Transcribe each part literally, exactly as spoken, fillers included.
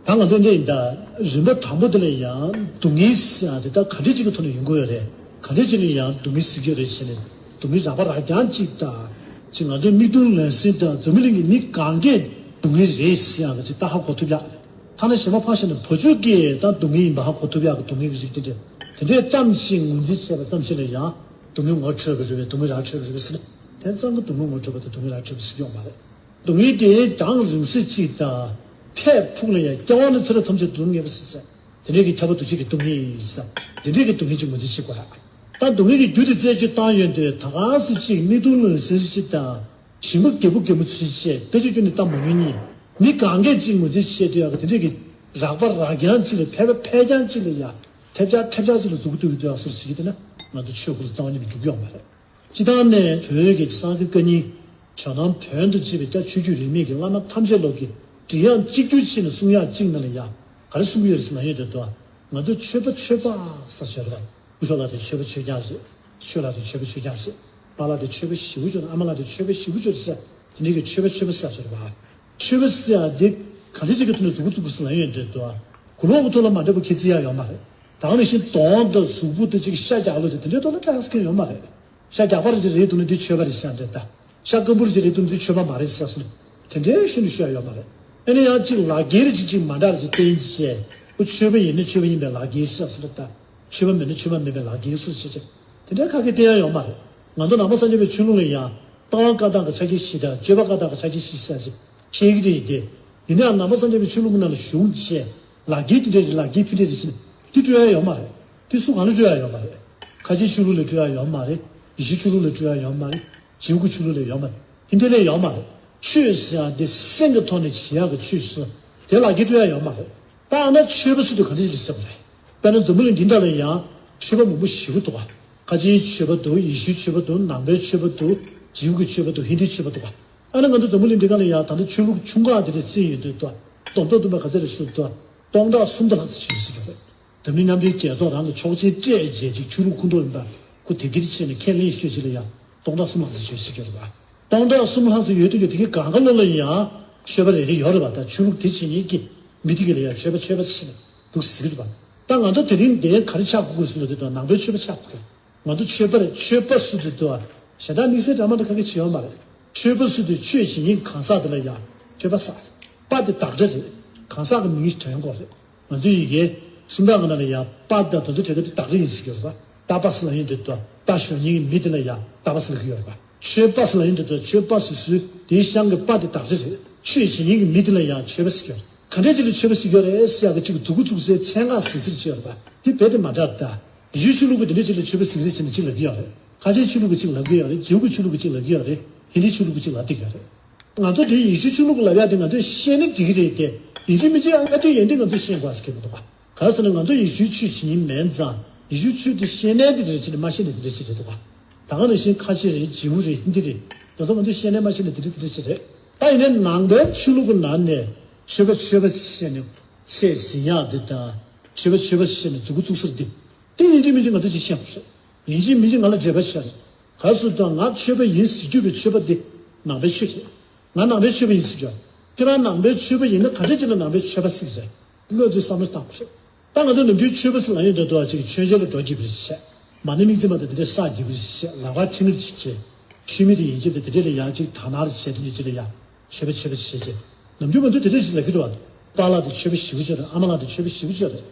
ད་ང་ཚོ་འདི་ཡིན་ད། རིམ་པ་དང་པོ་འདི་ལ་ཡང་སྡུག་བསྔལ་ཟེར་ཡ་དེ་ད་ག་འདྲ་ཅིག་གི་ཐོག་ནས་ཡོང་གི་ཡོད་རེད། ག་འདྲ་ཅིག་ལ་ཡང་སྡུག་བསྔལ་ཟེར་གྱི་ཡོད་རེད་ཟེར་ནས། སྡུག་བསྔལ་རགས་པ་རགས་རྐྱང་ཅིག་དང་། ཅིག་ང་ཚོའི་མིག་མཐོང་ལག་ཟིན་དང་འཛམ་བུ་གླིང་གི་མི་གང་གས་སྡུག་བསྔལ་རེད་ཟེར་ཡ་ཅིག་ད་ཧ་གོ་ཐུབ་ཡ། ཐ་ན་གཞན་པ་ཕར་བཞག་ན་བུ་ཆུང་གིས་ད་སྡུག་བསྔལ་ཡིན་པ་ཧ་གོ་ཐུབ་ཡ་གི་སྡུག་བསྔལ་གྱི་རིགས་དེ་འདྲ། དེ་འདྲས་ཙམ་ཞིག་ངོས་འཛིན་བྱས་པ་ཙམ་ཞིག་ལ་ཡང་སྡུག་བསྔལ་ངོ་འཕྲོད་ཀྱི་རེད་པས། སྡུག་བསྔལ་རགས་འཕྲོད་ཀྱི་རེད་པས་ཟེར་ན། དེ་ཙམ་གྱིས་སྡུག་བསྔལ་ངོ་འཕྲོད་པ་དང་སྡུག་བསྔལ་རགས་འཕྲོད་པ་ཟེར་གྱི་ཡོད་མ་རེད། སྡུག་བསྔལ་དེ་གྲང་རིང་བསིལ་གཅིག་དང་། ཕས་ཕུག་ལ་ཡང་སྐྱེ་བ་ནས་ཚེ་རབས་ཐམས་ཅད་སྡུག་བསྔལ་བ་ཟེར་ཟེར། དེ་འདྲའི་གི་ཁྱབ་པ་འདུ་བྱེད་ཀྱི་སྡུག་བསྔལ་ཡིན་ཟེར། དེ་འདྲའི་གི་སྡུག་བསྔལ་ཅིག་ངོས་འཛིན་བྱེད་དགོས་ར། ད་སྡུག་བསྔལ་གྱི་རྒྱུ་དེ་རྩད་གཅོད་བཏང་ཡོང་དུས་ད་ག་སེ་ཅིག་མིག་མཐོང་ལག་ཟིན་ཅིག་དང་། ཞིང་པ་རྒད་པོ་རྒན་མོ་ཚུན་ཆད་དཔེ་ཆ་ཁྱོན་ནས་ལྟ་མ་མྱོང་མཁན། མི་གང་གས་ཅིག་ངོས་འཛིན་བྱེད་དུས་ཡག་གི་དེ་འདྲའི་གི་རགས་པ་རགས་རྐྱང་ཅིག་ལ། ཕལ་པ་ཕལ་རྐྱང་ཅིག་ལ་ཡ། ཐེབས་ཆག་ཐེབས་ཆག་ཅིག་ལ་འཛུགས་ཀྱི་འདུག་གི་འདུག་ཨ་ཟུར་ཟེར་གྱི་དེ་ན་ང་ཚོ་ཆོས་སྐོར་རྩ་བ་ཉིད་ནས་འགྲུབ་ཀྱི་ཡོད་མ་རེད། སྤྱིར་བཏང་ནས་བོད་ཀྱི་སངས་རྒྱས་བཀའ་རྙིང་ཇོ་ནང་བོན་དུ་བརྩིས་པའི་ཀྱང་ཆོས་བརྒྱུད་རིས་མེད་ཀྱི་བླ་མ་ཐམས་ཅད་ལོག་གི་སྒྲིག་ཡག་གཅིག་གྱུར་བྱས་ནས་གསུང་ཡག་གཅིག་ནང་ལ་ཡ། ག་རེ་གསུང་གི་ཡོད་རེད་ཟེར་ན་ཡོད་དེ་དོ། ང་ཚོ་ཆོས་པ་ཆོས་པ་ཟེར་བྱས་རེད་པ། སྐུ་ཞབས་ལགས་དེ་ཆོས་པ་ཆོས་རྐྱང་རེད། ཆོས་ལགས་དེ་ཆོས་པ་ཆོས་རྐྱང་རེད། པཱ་ལགས་དེ་ཆོས་པ་ཞེ་པོ་ཅིག་རེད། ཨ་མ་ལགས་དེ་ཆོས་པ་ཞེ་པོ་ཅིག་རེད་ཟེར། དེ་འདྲའི་གི་ཆོས་པ་ཆོས་པ་ཟེར་བྱས་རེད་པ། ཆོས་པ་ཟེར་ཡག་དེ་ག་འདྲ་ཅིག་གི་ཐོག་ནས་འཛུགས་འགོ་བཙུགས་དགོས་ཟེར་ན་ཡོད་དེ་དོ། གོས་ལོག་གི་ཐོག་ལ་མ་འདྲ་པོ་ཁྱེར་རྩི་ཡག་ཡོད་མ་རེད། ད་ག་ནང་བཞིན་གདོང་དང་གཟུགས་པོ་དེ་ཅིག་ཤ་རྒྱགས་ལོག་དེ་དེ་འདྲའི་ཐོག་ལ་ལྟ་ཡག་ཟེར་མཁན་ཡོད་མ་རེད། ཤ་རྒྱགས་པ་རེ་ཅིག་རེད་འདུག་ན་འདི་ཆོས་པ་རེད་ཟེར་འདྲ་ད། ཤ་སྐམ་པོ་རེ་ཅིག་རེད་འདུག་ན་འདི་ཆོས་པ་མ་རེད་ཟེར་སོང་། དེ་འདྲའི་ཤིན་ཏུ་ཤོད་ཡག་ཡོད་མ་རེད། ཨ་ནི་ཡང་ཅིག་ལག་འཁྱེར་རེ་ཅིག་ཅིག་མ་འདྲ་རེ་ཅིག་བསྟན་བྱས། ཁོ་ཆོས་པ་ཡིན་ན་ཆོས་པ་ཡིན་པའི་ལག་འཁྱེར་ཟེར་སོང་འདྲ་ད། ཆོས་པ་མིན་ན་ཆོས་པ་མིན་པའི་ལག་འཁྱེར་སོགས་བྱས་བྱས། དེ་འདྲའི་ཁ་སྐད་བསྟན་ཡག་ཡོད་མ་རེད། ང་ཚོ་ནང་པ་སངས་རྒྱས་པའི་ཆོས་ལུགས་ལ་ཡང་ལྟ་བ་བཀའ་རྟགས་ཀྱི་ཕྱག་རྒྱ་བཞི་དང་སྤྱོད་པ་བཀའ་རྟགས་ཀྱི་ཕྱག་རྒྱ་བཞི་ཟེར་ཅིག་བཤད་ཀྱི་རེད་དེ། ཡིན་ནའང་ནང་པ་སངས་རྒྱས་པའི་ཆོས་ལུགས་ཀྱི་ནང་ལ་ཞུགས་བྱས། ལག་འཁྱེར་དེ་འདྲ་རེད། ལག་འཁྱེར་ཕུད་འདྲ་རེད་ཟེར་ནས་དེ་སྤྲོད་ཡག་ཡོད་མ་རེད། དེ་སུ་གང་ལ་སྤྲོད་ཡག་ཡོད་མ་རེད། ཁ་ཆེའི་ཆོས་ལུགས་ལ་སྤྲོད་ཡག་ཡོད་མ་རེད། ཡེ་ཤུའི་ཆོས་ལུགས་ལ་སྤྲོད་ཡག་ཡོད་མ་རེད། ཇིའུ་གི་ཆོས་ལུགས་ལ་ཡོད་མ་རེད། ཧིན་དུ་ལ་ཡོད་མ་རེད། ཆོས་ཟེར་ཡག་དེ་སེམས་ཀྱི་ཐོག་ནས་བྱེད་ཡག་གི་ཆོས་སུ་དེ་ལག་འཁྱེར་སྤྲོད་ཡག་ཡོད་མ་རེད། ད་ཨ་ན་ཆོས་པ་ཟེར་དུས་ག་འདྲ་ཞིག་རེད་ཟེར་བ་རེད། དཔེར་ན་འཛམ་བུ་གླིང་འདི་འདྲ་ལ་ཡང་ཆོས་པ་མང་པོ་ཞེ་པོ་འདུག་ག་ཁ་ཆེའི་ཆོས་པ་འདུག་ཡེ་ཤུའི་ཆོས་པ་འདུག་ནང་པའི་ཆོས་པ་འདུག་ཇིའུ་གི་ཆོས་པ་འདུག་ཧིན་དུའི་ཆོས་པ་འདུག་ག་ཨ་ནི་ང་ཚོ་འཛམ་བུ་གླིང་འདི་ག་ལ་ཡང་ད་ལྟ་ཆོས་ལུགས་ཆུང་ཁག་འདི་འདྲ་བརྩིས་ཡོད་དུས་དོ། སྡོམ་ཐོབ་སྟོན་པ་ག་ཚོད་རེད་ཟེར་དུས་དོ། སྟོང་ཕྲག་གསུམ་དང་ལྷག་ཙམ་བྱུང་ཟེར་གྱི་རེད། འཛམ་གླིང་མཉམ་འབྲེལ་རྒྱལ་ཚོགས་རང་གི་ཆོག་མཆན་སྤྲད་རྗེས་ཅིག་ཆོས་ལུགས་ཁོངས་གཏོགས་ཡིན་པ་ཁོ་དེབ་སྐྱེལ་བྱས་ནས་ཁས་ལེན་ཤོད་ཅིག་ལ་ཡང་སྟོང་ཕྲག་གསུམ་ལྷག་ཙམ་བྱུང་ཟེར་གྱི་རེད་པ། སྟོང་ཕྲག་གསུམ་ལྷག་ཙམ་ཡོད་དུས་ཀྱང་དེ་གའི་གང་ག་ལོ་ལ་ཡང་ཆོས་པ་རེ་རེ་ཡོད་རེད་པ། ད་ཆོས་ལུགས་དེ་བྱེད་མཁན་གྱི་མི་དེ་གའི་ལ་ཡང་ཆོས་པ་ཆོས་པ་ཟེར་ནས་འདུག་ཟེར་གྱི་རེད་པ། ད་ང་ཚོ་དེ་རིང་འདིར་ག་རེ་ཆགས་དགོས་ཀྱི་ཟེར་ན་དེ་དང་ནང་པའི་ཆོས་པ་ཆགས་དགོས་ཀྱི་རེད། ང་ཚོ་ཆོས་པ་རེད། ཆོས་པ་ཟེར་དུས་དོ། གཞན་དག་དམིགས་བསལ་འདྲ་མི་འདྲ་ག་གེ་བྱེད་ཡོད་མ་རེད། ཆོས་པ་ཟེར་དུས་ཆོས་བྱེད་མཁན་གང་ཟག་དེ་ལ་ཡང་ཆོས་པ་ཟེར། པ་དེ་བདག་སྒྲ་རེད། གང་ཟག་གི་མིང་ཞིག་དོན་གོ་རེད། ང་ཚོའི་ཡི་གེ་སུམ་རྟགས་ཀྱི་ནང་ལ་ཡང་པ་དང་དོན་ཚོ་བྲལ་སྐབས་དེ་བདག་སྒྲ་ཡིན་ཟེར་གྱི་ཡོད་རེད་པ། རྟ་པ་ཟེར་ལབ་ཡོང་དུས་དོ། རྟ་ཞོན་མཁན་གྱི་མི་དེ་ལ་ཡང་རྟ་པ་ཟེར་ལབ་ཀྱི་ཡོད་རེད་པ། ཆོས་པ་ཟེར་ལབ་ཡོང་དུས་དོ། ཆོས་པ་ཟེར་དུས་དེའི་གཤམ་གྱི་པ་དེ་བདག་སྒྲ་རེད། ཆོས་བྱེད་མཁན་གྱི་མི་དེ་ལ་ཡང་ཆོས་པ་ཟེར་གྱི་ཡོད་རེད། ག་འདྲས་ཅིག་ལ་ཆོས་པ་ཟེར་གྱི་ཡོད་རེད་ཟེར་ཡག་གི་ཅིག་མཛུབ་གུ་བཙུགས་སའི་མཚན་སྔགས་ཟེར་ཟེར་གྱི་ཡོད་རེད་པ། དེ་རྦད་དེ་མ་འདྲ་ད། ཡེ་ཤུའི་ཆོས་ལུགས་ཀྱི་དེ་འདྲས་ཅིག་ལ་ཆོས་པ་ཟེར་གྱི་རེད་ཟེར་ནས་གཅིག་ལབ་ཀྱི་ཡོད་རེད། ཁ་ཆེའི་ཆོས་ལུགས་ཀྱིས་གཅིག་ལབ་ཀྱི་ཡོད་རེད། ཇིའུ་གི་ཆོས་ལུགས་ཀྱིས་གཅིག་ལབ་ཀྱི་ཡོད་རེད། ཧིན་དུའི་ཆོས་ལུགས་ཀྱིས་གཅིག་ལབ་བསྡད་ཀྱི་ཡོད་རེད། ང་ཚོ་དེ་ཡེ་ཤུའི་ཆོས་ལུགས་ཀྱིས་ལབ་ཡག་དེ་ང་ཚོས་ཤེས་ན་འགྲིག་གི་རེད་དེ། ཡིན་གཅིག་མིན་གཅིག་ཨ་དེ་ཡིན་དེ་ང་ཚོས་ཤེས་དགོས་ཟེར་གྱི་མི་འདུག་ག་ག་རེ་ཟེར་ན་ང་ཚོ་ཡེ་ཤུའི་ཆོས་བྱེད་མཁན་མིན་ཙང་ཡེ་ཤུའི་ཆོས་དེ་ཤེས་ནའི་དེ་འདྲ་ཞིག་རེད། མ་ཤེས་ནའི་དེ་འདྲ་ཞིག་རེད་འདུག་ག་ད་ག་ནང་བཞིན་ཁ་ཆེ་རེད། ཇིའུ་རེད། ཧིན་དི་རེད། དེ་ཚོ་ང་ཚོས་ཤེས་ནའི་མ་ཤེས་ནའི་དེ་འདྲ་དེ་འདྲ་ཞིག་རེད། ད་ཡིན་ནའི་ནང་པའི་ཆོས་ལུགས་ཀྱི་ནང་ནས་ཆོས་པ་ཆོས་པ་ཞེས་ནས་ཆེས་ཟིན་ཡག་འདི་དང་། ཆོས་པ་ཆོས་པ་ཞེས་ནས་མཛུབ་གུ་བཙུགས་སར་འདི། དེ་ཡིན་གཅིག་མིན་གཅིག་ང་ཚོས་ཅིག་ཤེས་དགོས་རེད། ཡིན་གཅིག་མིན་གཅིག་ང་ལ་འགྲེལ་པ་བྱས་རེད། ག་རེ་ཟེར་དུས་ང་ཆོས་པ་ཡིན་ཟེར་རྒྱུ་གི་ཆོས་པ་འདི་ནང་པའི་ཆོས་རེད། ང་ནང་པའི་ཆོས་པ་ཡིན་ཟེར་རྒྱུ། ཁྱེད་རང་ནང་པའི་ཆོས་པ་ཡིན་ན་ག་འདྲ་ཅིག་ལ་ནང་པའི་ཆོས་པ་ཟེར་གྱི་རེད། སློབ་ཚོས་བསམ་བློ་བཏང་དགོས་རེད། ད་ང་ཚོ་ནམ་རྒྱུན་ཆོས་པ་ཟེར་ལབ་ཡོང་དུས་དུ་བ་ཅིག་མཆོད་མཇལ་ལ་འགྲོ་རྒྱུ་རེད་བྱས། མ་ཎི་དམིགས་བརྩེ་མ་དང་དེ་འདྲས་བསགས་རྒྱུ་རེད་བྱས། ལག་པ་ཕྲེང་བ་ཅིག་གིས། ཆོས་མི་དེ་ཡིན་གཅིག་དེ་དེ་འདྲས་ལ་ཡང་ཅིག་དག་སྣང་རེ་བྱས། དེ་འདྲས་ཅིག་ལ་ཡང་ཆོས་པ་ཆོས་པ་ཞེས་བྱས། ནམ་རྒྱུན་ང་ཚོས་དེ་འདྲས་ཞིག་ལབ་ཀྱི་འདུག་བ། པཱ་ལགས་དེ་ཆོས་པ་ཞེ་པོ་ཅིག་རེད། ཨ་མ་ལགས་དེ་ཆོས་པ་ཞེ་པོ་ཅིག་རེད།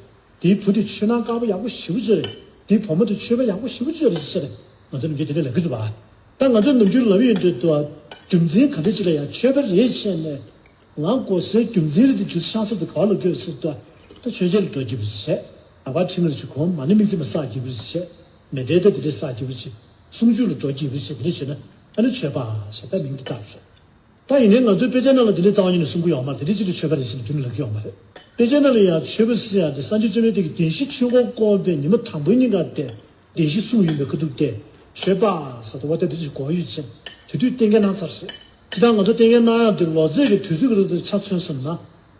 དེའི་བུ་དེ་ཆོས་ནང་དཀར་པོ་ཡག་པོ་ཞེ་པོ་ཅིག་རེད། དེའི་བུ་མོ་དེ་ཆོས་པ་ཡག་པོ་ཞེ་པོ་ཅིག་རེད་ཟེར་ནས་ང་ཚོ་ནམ་རྒྱུན་དེ་འདྲས་ལབ་ཀྱི་འདུག་བ། ད་ང་ཚོས་ནམ་རྒྱུན་ལབ་ཀྱི་ཡོད་འདུག་དུ་བ། རྒྱུ་མཚན་ག་འདྲ་ཅིག་ལ་ཡང་ཆོས་པ་རེད་བྱས་ནས། ང་གོ་སའི་རྒྱུ་མཚན་རེད་དེ། རྒྱུ་ཆགས་ས་དེ་ག་བ་ལ་དགོས་ཟེར་དུས། ད་མཆོད་མཇལ་ལ་འགྲོ་རྒྱུ་རེད་བྱས། ལག་པ་ཕྲེང་བ་ཅིག་གོན། མ་ཎི་དམིགས་བརྩེ་མ་བསགས་རྒྱུ་རེད་བྱས། མཎྜལ་དང་དེ་འདྲས་བསགས་རྒྱུ་རེད་བྱས། གསུང་ཆོས་ལ་འགྲོ་རྒྱུ་རེད་བྱས། དེ་འདྲས་བྱས་ན་ཨ་ནི་ཆོས་པ་ཟེར་ད་མིང་དེ་བཏགས་པ་རེད། ད་ཡིན་ནའི་ང་ཚོའི་དཔེ་ཆ་ནང་ལ་དེ་འདྲའི་རྩ་བ་ཉིད་ནས་གསུང་གི་ཡོད་མ་རེད། དེ་འདྲའི་ཅིག་ལ་ཆོས་པ་རེད་ཟེར་ནས་རྒྱུན་ནས་ལབ་ཀྱི་ཡོད་མ་རེད། དཔེ་ཆ་ནང་ལ་ཡང་ཆོས་པ་ཟེར་ཡ་དེ་སངས་རྒྱས་བཅོམ་ལྡན་འདས་ཀྱིས་བདེན་བཞིའི་ཆོས་འཁོར་བསྐོར་བའི་ཉི་མ་དང་པོའི་ཉིན་ཀ་དེ། བདེན་བཞི་གསུངས་ཡོད་པའི་ཁ་ཐུག་དེ། ཆོས་པ་ཟེར་དུས་དེ་འདྲ་ཅིག་གོ་ཡོད་ཅེས་དེ་དུས་གཏན་འཁེལ་གནང་ཚར་ཟེར། སྤྱིར་བཏང་ང་ཚོ་གཏན་འཁེལ་གནང་ཡ་དེ་ལོ་ཚོད་ཀྱི་དུས་ཚོད་ཀྱི་རིང་དུ་ཆ་མཚོན་སོང་ན།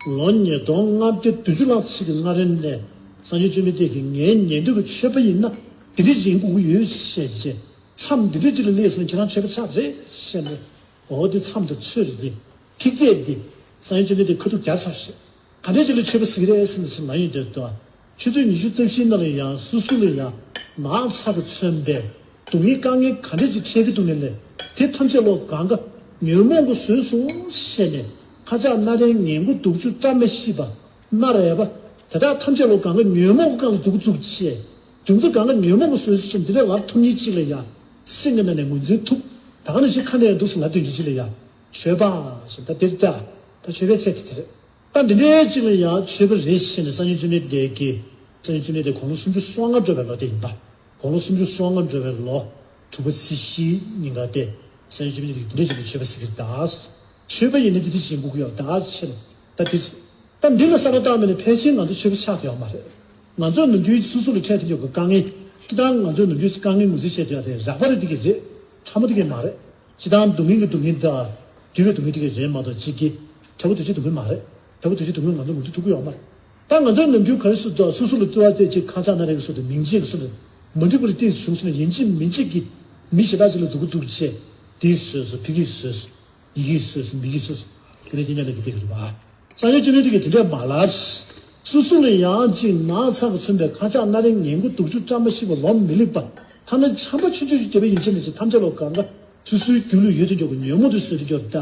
ལོ་ཉིས་སྟོང་ལྔ་བརྒྱ་བདུན་ཅུ་ལྷག་ཅིག་གི་སྔ་རོལ་ནས་སངས་རྒྱས་བཅོམ་ལྡན་འདས་ཀྱིས་ངའི་ཉན་ཐོས་ཀྱི་ཆོས་པ་ཡིན་ན་དེ་འདྲ་ཅིག་ཡིན་དགོས་ཀྱི་ཡོད་ཅེས་བྱས། མཚམས་འདི་འདྲ་ཅིག་ལ་སླེབས་སོང་། ཁྱེད་རང་ཆོས་པ་ཆགས་རེད་ཟེར་ནས། འོ་དེ་མཚམས་དེ་ཚོད་རེད་དེ། ཐིག་ཚད་དེ་སངས་རྒྱས་བཅོམ་ལྡན་འདས་ཁ་ཐུག་རྒྱག་ཚར་ཟེར། ག་འདྲས་ཅིག་ལ་ཆོས་པ་ཟེར་གྱི་རེད་ཟེར་ནས་ཟེར་ལབ་ཡོང་དུས་དང་། ཆུ་ཚོད་ཉི་ཤུ་རྩ་བཞིའི་ནང་ལ་ཡང་སོ་སོ་ལ་ཡང་ནག་ཚ་གིས་མཚོན་པའི་སྡུག་བསྔལ་དཀའ་ངལ་ག་འདྲས་ཅིག་འཕྲད་ཀྱི་འདུག་ནས་ལས། དེ་ཐམས་ཅད་ལོ་གང་ག་ཉོན་མོངས་ཀྱིས་བཟོས་སོང་ཞེས་ནས། ཁ་ཆག་སྣ་རལ་ངན་དགུ་དུག་ཆུ་བཀྲ་མ་ཤིས་པ་སྣ་རལ་པ། དེ་དག་ཐམས་ཅད་ལོ་གང་ག་ཉོན་མོངས་ཀྱིས་གང་ལ་མཛུབ་གུ་བཙུགས་བྱས། རྒྱུ་མཚན་གང་ག་ཉོན་མོངས་ཀྱིས་བཟོས་སོང་ཞེས་འདི་འདྲ་ལབ་ཐུབ་མཁན་ཅིག་ལ་ཡང་སེམས་ཀྱི་ནང་ནས་ངོས་འཛིན་ཐུབ། ད་ག་ནང་བཞིན་ཁ་ནས་ཡང་འདུག་སེ་ལབ་དོན་གྱི་ཅིག་ལ་ཡང་ཆོས་པ་ཞེས། ད་འདིར་ད་ད་ཆོས་པའི་ཚད་དེ་དེ་རེད། ད་འདི་འདྲའི་ཅིག་ལ་ཡང་ཆོས་པ་རེད་ཞེས་ནས་སངས་རྒྱས་བཅོམ་ལྡན་འདས་ཀྱིས། སངས་རྒྱས་བཅོམ་ལྡན་འདས་དགུང་ལོ་སུམ་ཅུ་སོ་ལྔ་འགྲོ་བའི་ལོ་དེ་ཡིན་པ། དགུང་ལོ་སུམ་ཅུ་སོ་ལྔ་འགྲོ་བའི་ལོ་དྲུག་པ་ཚེས་བཞིའི་ཉིན་ག་དེ། སངས་རྒྱས་བཅོམ་ལྡན་འདས་ཀྱིས་འདི་འདྲའི་ཅིག་ལ་ཆོས་པ་ཟེར་གྱི་རེད་ད། ཆོས་པ་ཡིན་ན་འདི་འདྲ་ཅིག་ཡིན་དགོས་ཀྱི་ཡོད་ད་ཕྱིར། ད་འདི། ད་འདི་ལ་བསམ་བློ་བཏང་བ་ཡིན་ན་ཕལ་ཆེར་ང་ཚོ་ཆོས་པ་ཆགས་ཀྱི་ཡོད་མ་རེད། ང་ཚོ་ནམ་རྒྱུན་སོ་སོ་ལ་འཕྲད་དེ་ཡོད་པའི་དཀའ་ངལ། སྤྱིར་བཏང་ང་ཚོ་ནམ་རྒྱུན་དཀའ་ངལ་ངོས་འཛིན་བྱེད་དུས་ཡ་དེ་རགས་པ་རེ་དེ་གི་རེད། ཕྲ་མོ་དེ་གི་མ་རེད། སྤྱིར་བཏང་སྡུག་བསྔལ་གྱི་སྡུག་བསྔལ་དང་། འདུལ་བའི་སྡུག་བསྔལ་དེ་གི་རེད་མ་གཏོགས་གཅིག་གི་ཕྲ་བ་དུ་ཅི་སྡུག་བསྔལ་མ་རེད། ཕྲ་བ་དུ་ཅི་སྡུག་བསྔལ་ང་ཚོ་ངོས་འཛིན་ཐུབ་ཀྱི་ཡོད་མ་རེད། ད་ང་ཚོའི་ནམ་རྒྱུན་ག་རེ་སུ་དང་སོ་སོ་ལ་ལྟོས་པ་དེ་ཅིག་ཁ་ཆག་སྣ་རལ་གྱི་སོ་དང་མིང་རྗེས་ཀྱི་སོ་དང་མ་འགྲིག་པ་རེ་ཏོག་ཙམ་བྱུང་སོང་ན་ཡིན་གཅིག་མིན་གཅིག་གི་མི་གཞན་དག་ཅིག་ལ་སྡུག་གུ་སྡུག་བྱས། དེའི་བཟོས་སོ་ཕ་གིའི་བཟོས་སོ། ཡི་གེའི་བཟོས་སོ་མི་གིའི་བཟོས་སོ། དེ་ནས་དེ་ཉིད་ལ་གི་དེ་གི་རེད་པ། སངས་རྒྱས་བཅོམ་ལྡན་འདས་ཀྱིས་དེ་འདྲས་མ་ལབ། སོ་སོ་ལ་ཡང་ཅིག་ནག་ཚ་གིས་མཚོན་པའི་ཁ་ཆག་སྣ་རལ་ངན་དགུ་དུག་ཆུ་བཀྲ་མ་ཤིས་པ་ལོང་མི་ལེགས་པ། ཐ་ན་ཆམ་པ་ཆུ་ཆུ་ཞིག་བརྒྱབ་པ་ཡིན་ཕྱིན་ནས་ཅིག་ཐམས་ཅད་ལོ་གང་ག་སོ་སོའི་རྒྱུད་ལ་ཡོད་དུ་འཇོག་གི་ཉོན་མོངས་དེ་བཟོས་དུ་འཇོག་ད།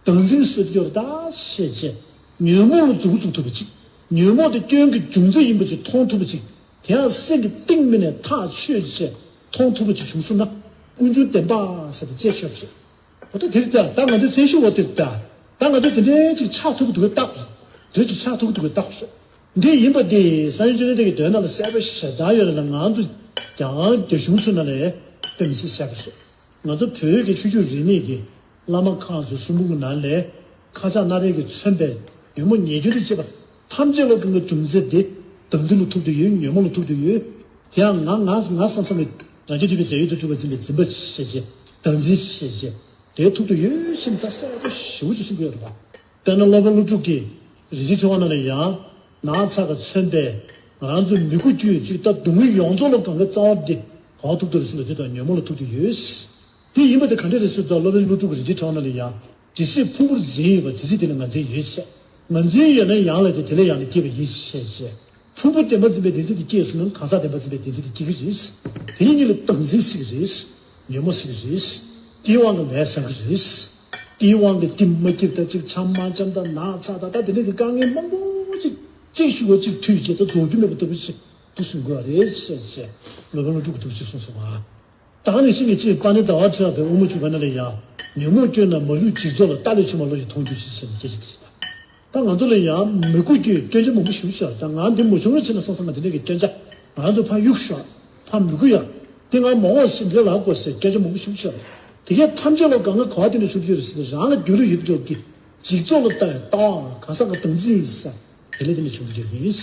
བདག་འཛིན་བཟོས་དུ་འཇོག་ད་ཞེས་བྱས། ཉོན་མོངས་ལ་མཛུབ་གུ་བཙུགས་ཐུབ་པ་ཅིག་ཉོན་མོངས་དེ་སྐྱོན་གྱི་འབྱུང་རྩ་ཡིན་པ་ཅིག་མཐོང་ཐུབ་པ་ཅིག་དེ་ཡང་སེམས་ཀྱི་གཏིང་མི་ནས་ཐག་ཆོད་བྱས་མཐོང་ཐུབ་པ་ཅིག་བྱུང་སོང་ན། ཀུན་འབྱུང་བདེན་པ་ཟེར་དེ་རྩད་ཆོད་པ་རེད། འོ་ད་དེ་རེད་ད། ད་ང་ཚོའི་ཚན་ཞུ་བ་དེ་རེད་ད། ད་ང་ཚོ་དེ་འདྲའི་ཅིག་ཆགས་ཐུབ་ཀྱི་འདུག་གས་རྟགས་རེད། དེ་ཅིག་ཆགས་ཐུབ་ཀྱི་འདུག་གས་རྟགས་རེད། འདི་ཡིན་པ་དེ་སངས་རྒྱས་བཅོམ་ལྡན་འདས་ཀྱི་མདོའི་ནང་ལ་གསལ་པོ་ཞེ་དྲག་ཡོད་ལ་ང་ཚོ་ཀྱང་རྒྱ་གཞུང་ཚོའི་ནང་ལ་དཔེ་མི་སྲིད་གསལ་པོ་རེད། ང་ཚོ་བོད་ཀྱི་ཆོས་བརྒྱུད་རིས་མེད་ཀྱི་བླ་མ་ཁག་ཚོའི་གསུང་འབུམ་གྱི་ནང་ལས། ཁ་ཆག་སྣ་རལ་གྱིས་མཚོན་པའི་ཉོན་མོངས་ཉེས་སྐྱོན་དུ་བྱེད་པ་ཐམས་ཅད་ལོ་གང་གི་འབྱུང་རྩ་དེ་བདག་འཛིན་ལ་ཐུག་དུ་ཡོད། ཉོན་མོངས་ལ་ཐུག་དུ་ཡོད། དེ་ཡང་ང་ང་ང་བསམ་བསམ་ནས་རང་རྒྱུད་སྡུད་པའི་རྫས་ཡོད་དུ་གྲུབ་པ་འཛིན་པའི་འཛིན་པ་ཞེས་བྱས། བདག་འཛིན་ཞེས་བྱས། དེ་ཐུག་དུ་ཡོད་ཕྱིན་ད་གསལ་པོ་ཞེ་པོ་ཅིག་གསུང་གི་ཡོད་རེད་པ། དཔེར་ན་སློབ་དཔོན་ཀླུ་སྒྲུབ་ཀྱིས་རིན་ཆེན་ཕྲེང་བ་ནང་ལ་ཡང་ནག་ཚ་གིས་མཚོན་པའི་ང་རང་ཚོའི་མི་དགུ་བཅུ་གཅིག་ད་སྡུག་བསྔལ་ཡོངས་རྫོགས་ལ་གང་ག་རྩ་བ་འདི་གང་ཐུག་ཏུ་རེད་ཟེར་ན་དེ་དང་ཉོན་མོངས་ལ་ཐུག་ཏུ་ཡོད། དེ་ཡིན་པ་དེ་ག་འདྲ་རེད་ཟེར་ད་སློབ་དཔོན་ཀླུ་སྒྲུབ་ཀྱི་རིན་ཆེན་ཕྲེང་བ་ནང་ལ་ཡང་དེ་སྲིད་ཕུང་པོར་འཛིན་ཡོད་པ་དེ་སྲིད་དེ་ལ་ང་འཛིན་ཡོད་ཅེས། ང་འཛིན་ཡོད་ན་ཡང་ལ་དེ་དེ་ལས་ཡང་ནས་སྐྱེས་པ་ཡིན་ཞེས་བྱས། ཕུང་པོ་བདེན་པར་འཛིན་པའི་བདེན་འཛིན་དེ་སྐྱེས་སོང་ན་གང་ཟག་བདེན་པར་འཛིན་པའི་བདེན་འཛིན་དེ་སྐྱེ་གི་རེད། དེ་གཉིས་ལ་བདག་འཛིན་ཟེར་གི་རེད། ཉོན་མོངས་ཟེར་གི་རེད། དེའི་དབང་གིས་ལས་བསགས་གི་རེད། དེའི་དབང་གིས་གཏི་མུག་སྐྱེས་ད་ཅིག་ཆམ་མ་ཆམ་ད་ནག་ཚ་ད་ད་དེ་འདྲ་གི་དཀའ་ངལ་མང་པོ་ཅིག་གཅིག་ཞུ་བ་གཅིག་མཐུད་བྱས་ད་རྫོགས་རྒྱུ་མེད་པ་ལྟ་བུ་ཞིག་ཏུ་གསུང་དགོས་པ་རེད་ཟེར་བྱས་སློབ་དཔོན་ཀླུ་སྒྲུབ་ཀྱིས་འདུག་ཅེས་གསུངས་སོང་ང་། ད་ནི་ཤིང་གི་ཕྱིར་པཱ་ཎི་ཟླ་བ་གྲགས་པའི་དབུ་མ་འཇུག་པ་ན་ལ་ཡང་། ཉོན་མོངས་སྐྱོན་རྣམས་མ་ལུས་འཇིག་ཚོགས་ལ། རྟག་ལས་བྱུང་བ་བློ་ཡིས་མཐོང་གྱུར་ཅིག་ཟེར་ནས་སྐད་ཆ་དེ་ཞིག་དང་། ད་ང་ཚོ་ལ་ཡང་མི་དགུ་སྐྱོན་སྐྱོན་ཆ་མང་པོ་ཞེ་པོ་ཅིག་ཡོད་རེད། ད་ང་འདི་མ་བྱུང་བའི་ཕྱིར་ན་བསམ་བསམ་ང་འདི་འདྲ་གི་སྐྱོན་ཆ་ང་རང་ཚོ་ཕར་གཡུག་ཞོག་ཕར་མི་དགོས་ཡ། འདི་ང་མ་འོངས་ཕྱིར་འདི་ལ་དགོས་ཟེར་སྐྱོན་ཆ་མང་པོ་ཞེ་པོ་ཅིག་ཡོད་རེད། དེ་གས་ཐམས་ཅད་ལ་གང་ག་ག་བ་དེ་ནས་བྱུང་གི་ཡོད་རེད་ཟེར་ཏེ་རང་ལ་རྒྱུས་ལོན་ཡོད་མདོག་གིས། འཇིག་ཚོགས་ལ་ལྟ་བའི་ལྟ་བའང་གང་ཟག་གི་བདག་འཛིན་ཡིན་ས། དེ་ལས་དེ་ནས་བྱུང་གི་ཡིན།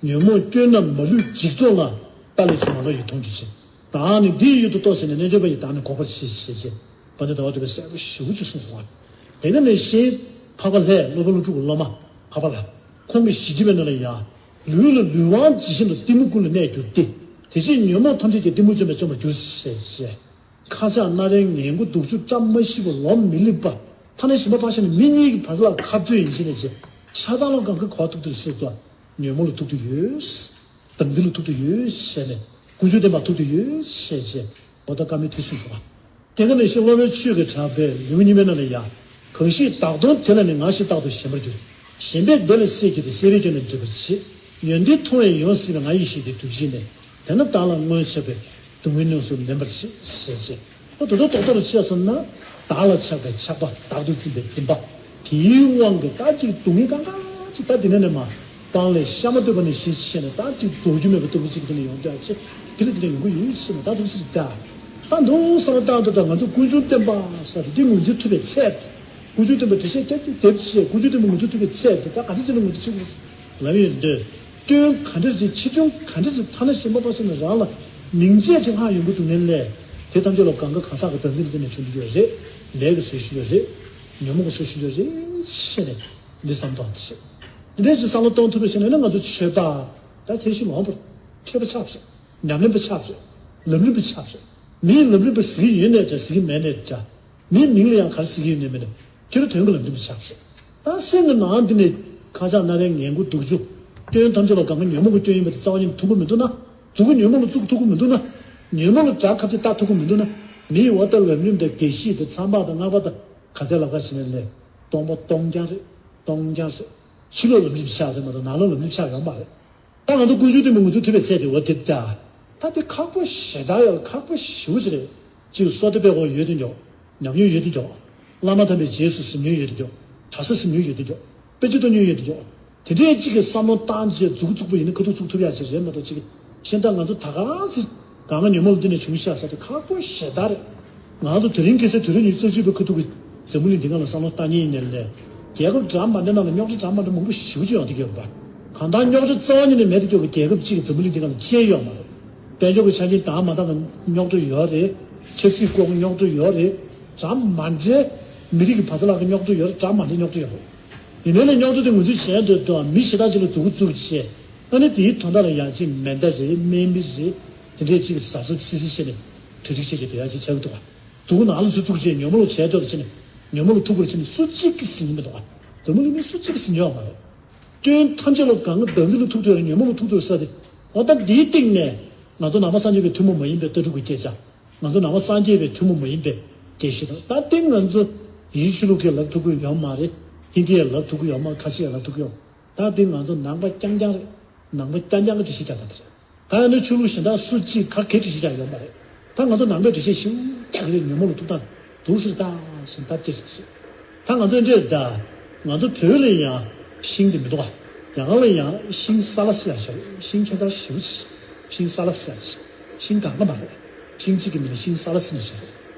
ཉོན་མོངས་སྐྱོན་རྣམས་མ་ལུས་འཇིག་ཚོགས་ལ། རྟག་ལས་བྱུང་བ་བློ་ཡིས་མཐོང་གྱུར་ཅིག་བདག་ནི་འདི་ཡི་ཡུལ་དུ་གཏོགས་ཟེར་ནས་རྣལ་འབྱོར་པ་ཡིས་བདག་ནི་འགོག་པར་བྱེད་ཞེས་བྱས། པཎྜི་ཏ་ཟླ་བ་གྲགས་པས་གསལ་པོ་ཞེ་པོ་ཅིག་གསུངས་སོང་བ། དེ་ནས་ནི་ཤེས་འཕགས་པ་ལྷས་སློབ་དཔོན་ཀླུ་སྒྲུབ་ཀྱི་སློབ་མ་འཕགས་པ་ལྷ། ཁོང་གིས་ཞི་བདེ་བའི་ནང་ལ་ཡང་། ལུས་ལ་ལུས་དབང་ཇི་བཞིན་དུ། གཏི་མུག་ཀུན་ལ་གནས་གྱུར་ཏེ། དེ་ཕྱིར་ཉོན་མོངས་ཐམས་ཅད་ཀྱང་། གཏི་མུག་བཅོམ་པས་བཅོམ་པར་འགྱུར་ཞེས་བྱས། ཁ་ཆག་སྣ་རལ་ངན་དགུ་དུག་ཆུ་བཀྲ་མ་ཤིས་པ་ལོང་མི་ལེགས་པ། ཐ་ན་གཞན་པ་ཕར་བཞག་ནས་མི་གཉིས་ཀྱི་བར་ལ་ཁ་རྩོད་ཡིན་ཕྱིན་ནས་བྱས། ཆགས་སྡང་ལ་གང་ག་ག་བ་ཐུག་ཏུ་སོང་ད། ཉོན་མོངས་ལ་ཐུག་ཏུ་ཡོད། བདག་འཛིན་ལ་ཐུག་ཏུ་ཡོད་ཞེས་ནས་ཀུན་འབྱུང་བདེན་པ་ཐུག་ཏུ་ཡོད་ཞེས་བྱས། འོ་ད་བཀའ་མའི་ཐུགས་སུ་ཆུད་པ། དེ་ག་ནས་ཤེས་སློབ་དཔོན་ཆོས་ཀྱི་གྲགས་པས་ལེའུ་གཉིས་པའི་ནང་ལ་ཡང་། གང་ཞིག་བདག་དོན་དེ་ལ་ནི། ང་ཞེས་རྟག་ཏུ་ཞེན་པར་འགྱུར། ཞེན་པས་བདེ་ལ་སྲེད་འགྱུར་ཏེ། སྲེད་པའི་སྐྱོན་རྣམས་འཇིག་པར་བྱེད། ཡོན་ཏན་མཐོང་བས་ཡོངས་གཟིར་བའི། ང་ཡི་ཞི་བདེ་སྒྲུབ་བྱེད་ནས། དེས་ན་བདག་ལ་སྔོན་ཆགས་པའི། སྡུག་བསྔལ་རྣམས་སུ་མིན་པར་བྱེད། ཞེས་བྱས། ད་དོན་དག་རྡོག་རྡོག་ལ་ཕྱེ་སོང་ན། བདག་ལ་ཆགས་པའི་ཆགས་པ། བདག་ཏུ་འཛིན་པའི་འཛིན་པ། དེའི་དབང་གིས་ད་ཅིག་སྡུག་བསྔལ་གང་ག་ཅིག་ད་དེ་ནས་ནས་མ། སྤང་ལས་ཤ་མ་གཏོགས་པ་ནས་ཤི་ཆེ་ནས་ད་ཅིག་རྫོགས་རྒྱུ་མེད་པ་ལྟ་བུ་ཅིག་དེ་ནས་ཡོང་དུས་ཨ་ཅེ། དེ་ལ་དེ་ནས་ཡོང་གི་ཡོད་ཟེར་ནས་ད་དུ་ཟེར་ད། ད་འདུག་བསམ་བློ་བཏང་དུས་ད་ང་ཚོ་ཀུན་འབྱུང་བདེན་པ་ཟེར་དེ་ངོས་འཛིན་ཐུབ་པའི་ཚད། ཀུན་འབྱུང་བདེན་པ་འགྲེལ་བཤད་བརྒྱབ་བརྒྱབ་བྱས་ཀུན་འབྱུང་བདེན་པ་ངོས་འཛིན་ཐུབ་པའི་ཚད་དེ་ད་ག་ཚོད་ཅིག་ལ་ངོས་འཛིན་བྱེད་དགོས་ལབ་ཡོད་འདོད། སྐྱོན་ག་འདྲ་ཅིག་ཆེ་ཆུང་ག་འདྲ་ཅིག་ཐ་ན་གཞན་པ་ཕར་ཕྱིན་ན་རང་ལ་མིང་བརྗེ་ཅིག་ལྷག་ཡོང་གི་འདུག་ནས་ལས། དེ་ཐམས་ཅད་ལ་གང་ག་གང་ཟག་གི་བདག་འཛིན་ལ་བརྟེན་ནས་བྱུང་གི་ཡོད་རེད། ལས་ཀྱིས་བཟོས་བཞིན་ཡོད་རེད། ཉོན་མོངས་ཀྱིས་བཟོས་བཞིན་ཡོད་རེད་ཞེས་ནས་འདི་བསམ་སྟངས་དེ་བྱེད། འདི་འདྲའི་ཅིག་བསམ་བློ་གཏོང་ཐུབ་པ་ཞིག་ཡིན་ན་ང་ཚོ་ཆོས་པ་ད་ཚད་གཞི་མང་པོ་ཆོས་པ་ཆགས་པ་རེད། ཉམས་ལེན་པ་ཆགས་པ་རེད། ལམ་རིམ་པ་ཆགས་པ་རེད། མིའི་ལམ་རིམ་པ་ཟེར་གྱི་ཡོད་ནའི་འདྲ་ཟེར་གྱི་མེད་ནའི་འདྲ། མིའི་མིང་ལ་ཡང་ག་རེ་ཟེར་གྱི་ཡོད་ནའི་མེད་ནའི་ཁྱེད་རང་དོན་གྱི་ལམ་རིམ་པ་ཆགས་པ་རེད། ད་སེམས་ཀྱི་ནང་འདི་ནས་ ཁ་ཆག་སྣ་རལ་ངན་དགུ་དུག་ཆུ། སྐྱོན་ཐམས་ཅད་ལ་གང་ག་ཉོན་མོངས་ཀྱི་སྐྱོན་ཡིན་པ་དེ་རྩ་བ་ཉིད་ནས་མཐོང་གི་མི་འདུག་ན། མཛུ་གུ་ཉོན་མོངས་ལ་བཙུགས་ཐུབ་ཀྱི་མི་འདུག་ན། ཉོན་མོངས་ལ་དགྲ་ཁ་གཏད་བལྟ་ཐུབ་ཀྱི་མི་འདུག་ན། མི་ཡི་འོ་ལྟར་ལམ་རིམ་དང་དགེ་བཤེས་དང་ཚངས་པ་དང་སྔགས་པ་དང་ག་ཚད་ལབ་ག་བྱས་ནས་ལས། སྟོང་པ་སྟོང་རྐྱང་རེད། སྟོང་རྐྱང་རེད། ཕྱི་ལོགས་ལམ་རིམ་ཆགས་རེད་མ་གཏོགས་ནང་ལོགས་ལམ་རིམ་ཆགས་ཡོད་མ་རེད། ད་ང་ཚོ་ཀུན་འབྱུང་གཏི་མུག་ངུ་ཚོའི་ཐུབ་པའི་ཚད་དེ་འོ་དེ་ད། ད་དེ་ཁག་པོ་ཞེ་དྲག་ཡོད། ཁག་པོ་ཞེ་པོ་ཅིག་རེད། གཅིག་བསོད་བདེ་དཔལ་འཁོར་ཡོད་དེ་འཇོག་ཉམས་མྱོང་ཡོད་དེ་འཇོག་བླ་མ་དམ་པའི་རྗེས་སུ་གཟིམས་མྱོང་ཡོད་དེ་འཇོག་གྲྭ་ས་གཟིམས་མྱོང་ཡོད་དེ་འཇོག་དཔེ་ཆ་ལྟ་མྱོང་ཡོད་དེ་འཇོག་དེ་འདྲའི་གཅིག་གི་བསམ་བློ་བཏང་རྗེས་མཛུ་གུ་བཙུགས་པ་ཡིན་ན་ཁ་ཐུག་བཙུགས་ཐུབ་ཡག་ཅིག་རེད་མ་གཏོགས་གཅིག་གི་ཤིན་ཏུ་ང་ཚོ་ད་ག་ཚོད་གང་ག་ཉོན་མོངས་ལ་བརྟེན་ནས་བྱུང་ཤག་ཟེར་དེ་ཁག་པོ་ཞེ་དྲག་རེད། ང་ཚོ་དེ་རིང་ཁ་སང་དུས་རབས་ཉི་ཤུ་རྩ་གཅིག་པའི་ཁ་ཐུག་གི་འཛམ་བུ་གླིང་འདི་སྒང་ལ་བསམ་བློ་བཏང་མཁན་ཡིན་ནའི་ལས། རྒྱལ་ཁབ་འདྲ་མ་འདྲ་ནང་ལ་རྙོག་དྲ་འདྲ་མ་འདྲ་མང་པོ་ཞེ་པོ་ཅིག་ཡོང་བསྡད་ཀྱི་ཡོད་རེད་པ། གང་ལྟར་རྙོག་དྲ་རྩ་བ་ཉིད་ནས་མེད་དུ་སྐྱོར་བའི་རྒྱལ་ཁབ་གཅིག་གི་འཛམ་བུ་གླིང་འདི་སྒང་ལ་ཅི་ཡང་ཡོད་མ་རེད། དཔལ་འབྱོར་གྱི་ཆ་རྐྱེན་འདྲ་མ་འདྲ་གི་རྙོག་དྲ་ཡོད་རེད། ཆབ་སྲིད་སྐོར་གྱི་རྙོག་དྲ་ཡོད་རེད། འདྲ་མ་འདྲའི་མི་རིགས་ཀྱི་བར་དུ་ལ་གི་རྙོག་དྲ་ཡོད་རེད། འདྲ་མ་འདྲའི་རྙོག་དྲ་ཡོད་རེད། ཡིན་ནའི་ལས་རྙོག་དྲ་དེ་ངོས་འཛིན་བྱས་འདོད་དུ་མི་ཞེ་དྲག་ཅིག་ལ་མཛུ་གུ་བཙུགས་བྱས། ཨ་ནི་དེའི་དོན་དག་ལ་ཡང་ཅིག་མེ་མདའ་རེད། སྨན་མི་རེད། དེ་འདྲས་ཅིག་གཟབ་གཟབ་སིལ་སིལ་བྱས་ནས་གྲ་སྒྲིག་བྱས་ཀྱི་དེ་ཡང་ཅིག་བྱ་གི་འདུག་ག་མཛུ་གུ་ནང་ལ་ཚུར་བཙུགས་བྱས་ཉོན་མོངས་ལ་བྱས་འདོད་ལ་བྱས་ནས་ཉོན་མོངས་ལ་ཐུག་པར་བྱས་ནས་སུ་གཅིག་གིས་ཟིན་གྱི་མི་འདུག་ག་འཛམ་བུ་གླིང་མི་སུ་གཅིག་གིས་ཟིན་ཡོད་མ་རེད། སྐྱོན་ཐམས་ཅད་ལ་གང་ག་བདག་འཛིན་ལ་ཐུག་འདོད་རེད། ཉོན་མོངས་ལ་ཐུག་འདོད་ས་དེ། འོ་ད་འདིའི་སྟེང་ནས་ང་ཚོ་ནང་པ་སངས་རྒྱས་པའི་ཐུན་མོང་མ་ཡིན་པའི་ལྟ་གྲུབ་ཀྱི་སྐད་ཆ། ང་ཚོ་ནང་པ་སངས་རྒྱས་པའི་ཐུན་མོང་མ་ཡིན་པའི་སྐད་ཆ་དང་། ད་ལྟའི་ང་ཚོ་ཡུལ་ཕྱི་ལུགས་ཀྱིས་ལབ་ཐུབ་ཀྱི་ཡོད་མ་རེད། ཧིན་དི་ཡིས་ལབ་ཐུབ་ཀྱི་ཡོད་མ་རེད། ཁ་ཆེ་ཡིས་ལབ་ཐུབ་ཀྱི་ཡོད། ད་འདི་ང་ཚོ་ནང་པ་རྐྱང་རྐྱང་རེད། ནང་པ་རྐྱང་རྐྱང་གི་འགྲེལ་བཤད་རྒྱག་སྟངས་དེ་རེད། ད་ཡང་ན་ཆོས་ལུགས་གཞན་དག་སུ་གཅིག་ག་གེ་འགྲེལ་བཤད་རྒྱག་ཡོད་མ་རེད། ད་ང་ཚོ་ནང་པའི་འགྲེལ་བཤད་ཞེ་པོ་རྒྱག་གི་རེད། ཉོན་མོངས་ལ་ཐུག་སྟངས་འདུག་ཟེར། ད་ཞིང་ཐབས་ཀྱི་རེད། ད་ང་ཚོ་འདྲེ་ད། ང་ཚོ་བོད་ལ་ཡང་ཤིང་དེ་མི་འདུག་ག་རྒྱ་གར་ལ་ཡང་ཤིང་ས་ལ་ཟེར་ཡག་ཞིག་ཤིང་ཁྱད་མཚར་ཞེ་པོ་ཅིག་ཤིང་ས་ལ་ཟེར་ཡག་ཅིག་ཤིང་གང་ག་མ་རེད། ཤིང་གཅིག་གི་མིང་ལ་ཤིང་ས་ལ་ཟེར་ནས་བྱས་རེད།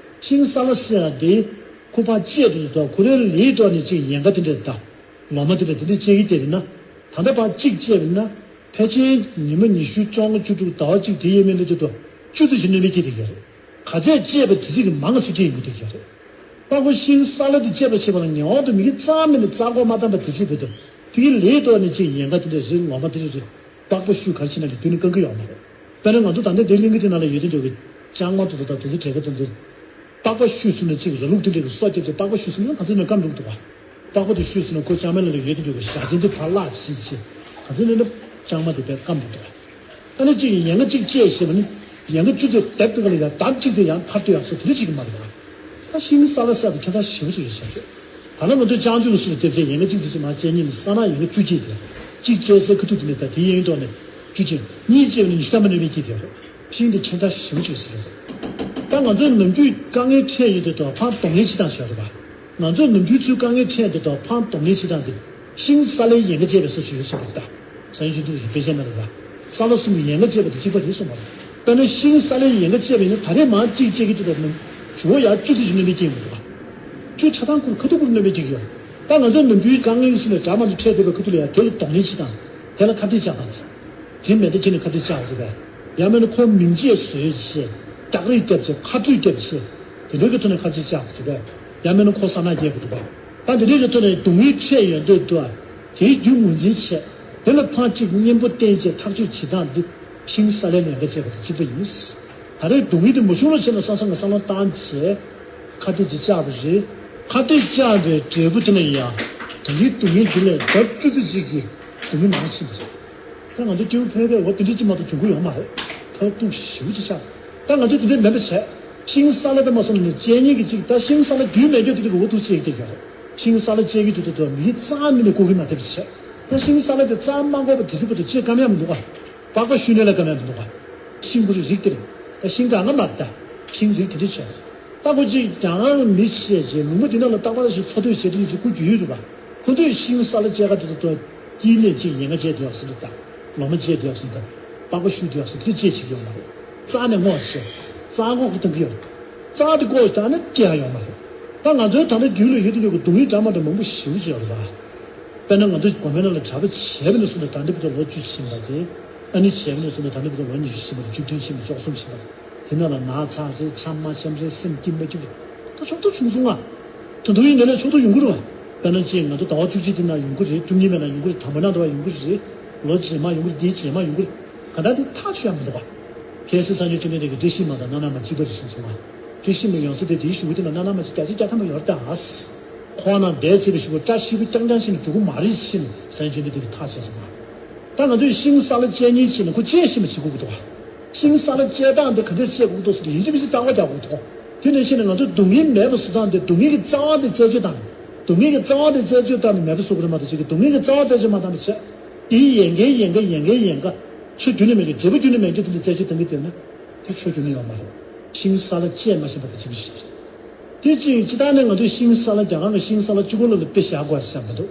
ཤིང་ས་ལ་ཟེར་ཡག་དེ་ཁོ་ཕར་བཅད་དུ་འདུག་ཁོ་རའི་ལུས་ཐོག་ནས་ཅིག་ཡན་ག་དེ་འདྲ་ད། ལོ་མ་དེ་འདྲ་དེ་འདྲ་བཅད་ཀྱི་བསྡད་པ་ན། ད་ལྟ་བར་གཅིག་བཅད་པ་ན། ཕལ་ཆེར་ཉི་མ་ཉི་ཤུ་བཅོ་ལྔ་བཅུ་དྲུག་ཟླ་བ་གཅིག་དེ་ཡས་མས་ལ་དུས་དུ་བཅུ་ཙམ་ཞིག་གནོད་མེད་སྐྱེས་བསྡད་ཀྱི་ཡོད་རེད། ག་ཚད་བཅད་པ་དེ་ཙམ་གྱིས་མང་ང་ཚུར་སྐྱེས་ཡོང་གི་བསྡད་ཀྱི་ཡོད་རེད། དཔའ་བོ་ཤིང་ས་ལ་དེ་བཅད་པ་བྱས་པ་ལ་ངེས་པར་དུ་མི་གི་རྩ་མེད་ནས་རྩ་འགོག་མ་བཏང་པ་དེ་ཙམ་བྱས་དུས། དེ་གི་ལུས་ཐོག་ནས་ཅིག་ཡན་ག་དེ་འདྲ་རེད། ལོ་མ་དེ་འདྲ་རེད། པགས་པ་བཤུས་ག་རེ་བྱས་ན་ལས་རྒྱུ་ནི་བཀག་གི་ཡོད་མ་རེད། དཔེར་ན་ང་ཚོ་ད་ལྟ་འདིའི་གླིང་ག་དེ་ནང་ལ་ཡོད་དེ་འདྲ་གི་ལྕང་མ་དེ་ཚོ་དང་དེ་ཚོ་བྲེ་ག་དེ་ཚོ། པགས་པ་བཤུས་སོང་ན་ཅིག་ར་ལུག་དེ་འདྲ་གི་སོ་བརྒྱབ་བྱས་པགས་པ་བཤུས་སོང་ན་ང་ཚོ་ནི་སྐམ་འགྲོ་གི་འདུག་ག་པགས་པ་དེ་བཤུས་སོང་ན་ཁོ་ལྕང་མའི་ལ་ལ་ཡོད་དེ་འདྲ་གི་ཞག་ཆེན་དེ་ཕར་བརླག་བྱས་བྱས་ང་ཚོ་ནི་ནི་ལྕང་མ་དེ་དཔེ་སྐམ་འགྲོ་འདུག་ག་ཨ་ནི་གཅིག་ཡན་ག་གཅིག་བཅད་ཞེས་པ་ནི། ཡན་ག་བཅུ་དེ་བརྡབ་ཏུ་ག་ལ་ཡང་བརྡབ་གཅིག་དེ་ཡང་ཕར་ཏུ་ཡང་སོ་དེ་འདྲ་གཅིག་གི་མ་རེད་པ། ད་ཤིང་ས་ལ་ས་དེ་ཁྱད་མཚར་ཞེ་པོ་ཅིག་ཡོད་ས་རེད། ད་ལ་ང་ཚོས་ལྕང་ཆུ་གི་སུ་རུ་བརྡབ་བྱས་ཡན་ག་གཅིག་ཙམ་ཅིག་མར་བཅད་ཉིན་ས་ན་ཡན་ག་བཅུ་སྐྱེས་ཏེ། གཅིག་བཅད་སའི་ཁ་ཐུག་དེ་ནས་ད་དེའི་གཡས་གཡོན་ཐོག་ནས་བཅུ་སྐྱེས། གཉིས་བཅད་པ་ནི་ཉི་ཤུ་ཐམ་པ་ནས་མར་སྐྱེས་ཏེ་ཡོད་རེད། ཤིང་དེ་ཁྱད་མཚར་ཞེ་པོ་ཅིག་ཡོད་ས་རེད། ད་ང་ཚོས་ནམ་རྒྱུན་དཀའ་ངལ་འཕྲད་ཡོད་དུས་ད་ཕར་གདོང་ལེན་བྱེད་སྟངས་ཤིག་ཡོད་རེད་པ། ང་ཚོས་ནམ་རྒྱུན་ཚུར་དཀའ་ངལ་འཕྲད་དེ་དང་ཕར་གདོང་ལེན་བྱེད་སྟངས་དེ། ཤིང་ས་ལའི་ཡན་ག་བཅད་པའི་སོ་ཞིག་ཡོད་གསུངས་པ་རེད་ད། སང་ཉིན་ཆུ་ཚོད་ཀྱི་དཔེ་ཆ་ནང་ལ་ར། ས་ལ་གསུམ་གྱི་ཡན་ག་བཅད་པ་དེ་གཅིག་པ་རེད་གསུངས་པ་རེད། དཔེར་ན་ཤིང་ས་ལའི་ཡན་ག་བཅད་པ་ཡིན་ན་ད་རེས་མར་གཅིག་བཅད་ཀྱི་དུས་དང་ནམ་ཇོ་བོ་ཡར་བཅུ་ཙམ་ཞིག་གནོན་པའི་རྐྱེན་ཡིན་པ་རེད་པ། བཅུ་ཆ་ཚང་ཁུར་ཁ་ཐུག་ཁུར་གནོན་པའི་རྐྱེན་ཡོད། ད་ང་ཚོ་ནམ་རྒྱུན་དཀའ་ངལ་སོ་ནས་དྲག་མ་འདི་འཕྲད་བསྡད་པའི་ཁ་ཐུག་ལ་ཡང་དེ་ལ་གདོང་ལེན་བྱེད་སྟངས། དེ་ལ་ཁ་གཏད་བཅག་སྟངས་རེད། དེ་མེད་ན་ཁྱེད་ནི་ཁ་གཏད་བཅག་རེད་པས། ཡང་མིན་ན་ཁོ་མིང་ཆད་བཟོས་བྱས། སྐྱག་རིས་བརྒྱབ་བྱས། ཁ་སྤྲོད་བརྒྱབ་བྱས། དེ་འདྲ་གི་ཐོག་ནས་ཁ་གཏད་བཅག་རེད་པས། ཡང་མིན་ན་ཁོ་ས་ན་རྒྱལ་དགོས་རེད་པས། ད་དེ་འདྲ་གི་ཐོག་ནས་སྡུག་བསྔལ་འཕྲད་ཡོང་དུས་དུ། དེའི་རྒྱུ་ངོས་འཛིན་བྱས། དེ་ལ་ཐེངས་གཅིག་གཉེན་པོ་བསྟེན་བྱས་ཐག་གཅོད་བྱེད་སྟངས་འདི་ཤིང་ས་ལའི་ལས་འགན་བྱས་པ་དང་གཅིག་པ་ཡིན། ད་རེས་སྡུག་བསྔལ་འདི་མ་བྱུང་རོགས་བྱས་ན་བསམ་བསམ་ང་བསམ་བློ་བཏང་བྱས། ཁ་གཏད་ཅིག་བཅག་པ་རེད། ཁ་གཏད་བཅག་པའི་འབྲས་བུ་དེ་ལ་ཡང་། དེ་འདྲའི་སྡུག་བསྔལ་འདི་ལས་ལྡབ་བཅུ་ཙམ་ཅིག་གི་སྡུག་བསྔལ་མང་ཕྱིན་པ་རེད། ད་ང་ཚོ་སྐྱེ་བོ་ཕལ་པས་འོ་དེ་འདྲ་ཅིག་མ་གཏོགས་བྱུང་གི་ཡོད་མ་རེད། ཐབས་སྡུག་ཞེ་པོ་ཅིག་ཆགས། ད་ང་ཚོས་དེ་འདྲ་མེད་པ་བྱས། ཤིང་ས་ལ་དེ་མ་སོང་ནས་བཅད་ཉེས་ཀྱི་ཅིག་ད་ཤིང་ས་ལ་རྒྱུས་མེད་རྒྱུ་དེ་དེ་གི་འོ་ཐུག་བཅད་ཀྱི་ཡོད་རེད། ཤིང་ས་ལ་བཅད་ཀྱི་དུས་དེ་དུ་མི་རྩ་མེད་ནས་བཀོག་གི་མ་བསྡད་པ་བྱས། ད་ཤིང་ས་ལ་དེ་རྩ་མ་འགོག་པ་དེ་ཚོ་བར་དུ་བཅད་ཀ་མེད་མི་འདུག་ག་པགས་པ་བཤུས་ནས་ལ་ཀ་མེད་མི་འདུག་ག་ཤིང་ཁོ་རའི་རིགས་དེ་རེད། ད་ཤིང་གང་ག་མ་རེད་ད། ཤིང་རིགས་དེ་འདྲ་བྱས། ད་ཁོ་ཅིག་རྒྱ་གར་མི་བཤད་ཅེས་ལུང་པ་འདི་ནང་ལ་རྟག་པར་ཞིག་འཚོ་སྡོད་བྱེད་དུས་ཀྱི་ཁོ་རྒྱུས་ཡོད་རེད་པ། ཁོ་ཚོས་ཤིང་ས་ལ་བཅད་ཀ་དེ་ཚོ་དང་དཀྱིལ་ནས་ཅིག་ཡན་ག་བཅད་དེ་ཡག་སོང་དང་། ལོ་མ་བཅད་དེ་ཡག་སོང་དང་། པགས་པ་བཤུས་དེ་ཡག་སོང་དེ་བཅད་བྱེད་ཀྱི་ཡོད་མ་རེད། རྩ་ནས་བསྔོག་བྱས། རྩ་འགོག་གི་གཏོང་གི་ཡོད་རེད། རྩ་དེ་བཀོག་བྱས་ད་ནི་སྐྱེ་ཡག་ཡོད་མ་རེད། ད་ང་ཚོའི་ད་ལྟ་རྒྱུད་ལ་ཡོད་དུ་ཡོད་ཀྱི་སྡུག་བསྔལ་འདྲ་མ་འདྲ་མང་པོ་ཞེ་པོ་ཅིག་ཡོད་རེད་པ། དཔེར་ན་ང་ཚོ་དགོན་པའི་ནང་ལ་གྲྭ་པ་བྱས་པ་ནས་བཟུང་ནས་ད་ལྟ་བར་དུ་ལོ་བཅུ་ཕྱིན་པ་རེད། ཨ་ནི་བྱས་པ་ནས་བཟུང་ནས་ད་ལྟ་བར་དུ་ལོ་ཉི་ཤུ་ཕྱིན་པ་རེད། བཅུ་བདུན་ཕྱིན་པ་བཅུ་གསུམ་ཕྱིན་པ་རེད། དེ་ནང་ལ་ན་ཚ་རེད། ཆམ་མ་ཆམ་རེད། སེམས་སྐྱིད་མ་སྐྱིད་རེད། ད་ཆོག་ཐུག་བྱུང་སོང་ང་། ད་དུང་ཡིན་ནའི་ལས་ཆོག་ཐུག་ཡོང་གི་རེད་པ། དཔེར་ན་ཅིག་ང་ཚོ་ཟླ་བ་བཅུ་གཅིག་དེ་ནང་ཡོང་གི་རེད། བཅུ་གཉིས་པའི་ནང་ཡོང་གི་རེད། དང་པོ་ནང་ཟླ་བ་ཡོང་གི་རེད། ལོ་རྗེས་མ་ཡོང་གི་རེད། དེའི་རྗེས་མ་ཡོང་གི་རེད། གང་ལྟར་དེ་ཐག་ཆོད་ཡག་མི་འདུག་ག་ཁ་སང་སངས་རྒྱས་བཅོམ་ལྡན་འདས་ཀྱིས་བཀྲ་ཤིས་མ་དང་ནཱ་ན་མ་གཅིག་པ་རེད་གསུངས་སོང་ང་། བཀྲ་ཤིས་མའི་ཡང་སྲིད་དེ་དེའི་གཞུག་གུ་དེ་ལ་ནཱ་ན་མ་གཅིག་བརྒྱ་ཆ་བརྒྱ་ཐམ་པ་ཡོད་རེད་ད། ཁོང་རྣམས་འབད་བརྩོན་པའི་གཞུག་གུ་སྐྲ་ཤིག་པོ་རྐྱང་རྐྱང་ཤི་ནས་འགྲོ་གི་མ་རེད་ཟེར་ནས་སངས་རྒྱས་བཅོམ་ལྡན་འདས་ཀྱིས་ཐག་བཅད་སོང་བ། ད་ང་ཚོས་ཤིང་སཱ་ལ་བཅད་མཁན་བྱས་ནས་ཁོ་བཅད་ཤེས་མ་བྱེད་དགོས་ཀྱི་འདུག་བ། ཤིང་སཱ་ལ་བཅད་སྟངས་དེ་ག་འདྲས་བཅད་དགོས་ཀྱི་འདུག་ཟེར་ཏེ་ཡིན་གཅིག་མིན་གཅིག་རྩ་བ་རྒྱག་དགོས་ཀྱི་འདུག་དེ་ནང་བཞིན་ནས་ང་ཚོས་སྡུག་བསྔལ་མེད་པ་བཟོ་སྟངས་དེ་སྡུག་བསྔལ་གྱི་རྩ་བ་དེ་རྩད་གཅོད་བཏང་ནས་སྡུག་བསྔལ་གྱི་རྩ་བ་དེ་རྩད་གཅོད་བཏང་ནས་མེད་པ་བཟོ་དགོས་རེད་མ་གཏོགས་ཅིག་གི་སྡུག་བསྔལ་གྱི་རྩ་བ་རྩད་གཅོད་མ་བཏང་བ་བྱས། དེའི་ཡན་ག་ཡན་ག་ཡན་ག་ཆོས་རྒྱུད་ནས་མེད་མཁན་འབྲས་བུ་རྒྱུད་ནས་མེད་མཁན་དེ་ལ་རྩད་གཅོད་གཏང་གི་བསྡད་ན་དེ་ཆོས་རྒྱུད་ནས་ཡོང་མ་རེད། ཤིང་སཱ་ལ་བཅད་མ་ཤེས་པ་དེ་ཅི་མི་ཤེས་རེད། དེ་ཅིག་སྤྱིར་བཏང་ནས་ང་ཚོས་ཤིང་སཱ་ལ་རྒྱ་གར་གྱི་ཤིང་སཱ་ལ་གཅིག་པོ་ལ་ལ་དཔེ་བཞག་དགོས་ཟེར་མི་འདུག་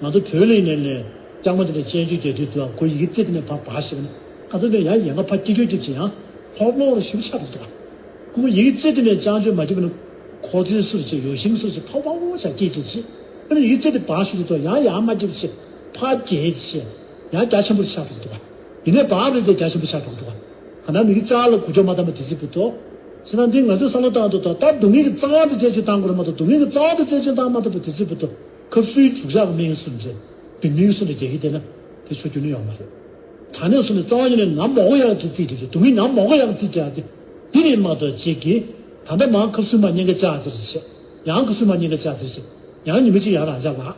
ང་ཚོ་བོད་ལ་ཡིན་ནའི་ལས་ལྕང་མ་དེ་ལ་སྤྱན་ཆུ་རྒྱག་དུས་དུ་ཁོ་ཡི་གེ་རྩེ་དེ་ནས་ཕར་འབག་ཤེས་པ་ན་ང་ཚོ་ནས་ཡང་ཡན་ག་ཕར་སྐྱིད་སྐྱོད་རྒྱབ་ཅིང་ཡང་ལྷོག་ལྷོག་ལ་ཞིབ་ཆགས་འདུག་ད། ཁོ་ཡི་གེ་རྩེ་དེ་ནས་ལྕང་ཆུ་མ་རྒྱབ་ན་ཁོ་ཚོའི་སུར་ཅིག་ཡོ་ཤིང་སུར་ཅིག་ཕོག་ཕོག་ཕོག་ཆགས་སྐད་ཅིག་ཅིག་ཨ་ནི་ཡི་གེ་རྩེ་དེ་འབག་ཤུ་དུ་དོ་ཡང་ཡང་མ་རྒྱབ་ཅིག་ཕར་རྒྱས་ཅིག་ཡང་རྒྱ་ཆེན་པོར་ཆགས་འགྲོ་གི་འདུག་ག་ཡིན་ནའི་བག་རེད་དེ་རྒྱ་ཆེན་པོ་ཆགས་འགྲོ་གི་འདུག་ག་གང་ལྟར་མི་གི་རྩ་ལ་འགུལ་སྐྱོད་མ་བཏང་བ་དེ་ཚིག་པོ་ཏོ། ཟེར་ན་འདི་ང་ཚོས་བསམ་བློ་བཏང་འདུག་ད་ལྟ་སྡུག་བསྔལ་གྱི་རྩ་བ་དེ་རྩད་གཅོད་བཏང་དགོས་རེད་མ་གཏོགས་སྡུག་བསྔལ་གྱི་རྩ་བ་དེ་རྩད་གཅོད་བཏང་མ་ཐུབ་པ་དེ་ཚིག་པོ་ཏོ། ཁབ་སུའི་འཛུགས་ཆག་གི་སྨན་སུ་འདྲེ། བི་མིང་སུ་འདྲེ་རྒྱག་གི་བསྡད་ན་དེ་ཆོས་རྒྱུ་ནི་ཡོང་མ་རེད། ད་ནས་བཟུང་ནས་རྩ་བ་ཉིད་ནས་ང་མོག་གོ་ཡག་ཅིག་རྩིས་བྲིས་ཏེ་སྡུག་བསྔལ་ང་མོག་གོ་ཡག་རྩིས་བྲིས་ཏེ། འདི་རེད་མ་གཏོགས་གཅིག་གིས་ད་ལྟ་མ་ཁབ་སུའི་མ་གཉན་ཁ་བཅག་ཟེར་བྱས། ཡང་ཁབ་སུའི་མ་གཉན་ཁ་བཅག་ཟེར་བྱས། ཡང་ཉི་མ་གཅིག་ཡང་རང་འཇགས་ལ།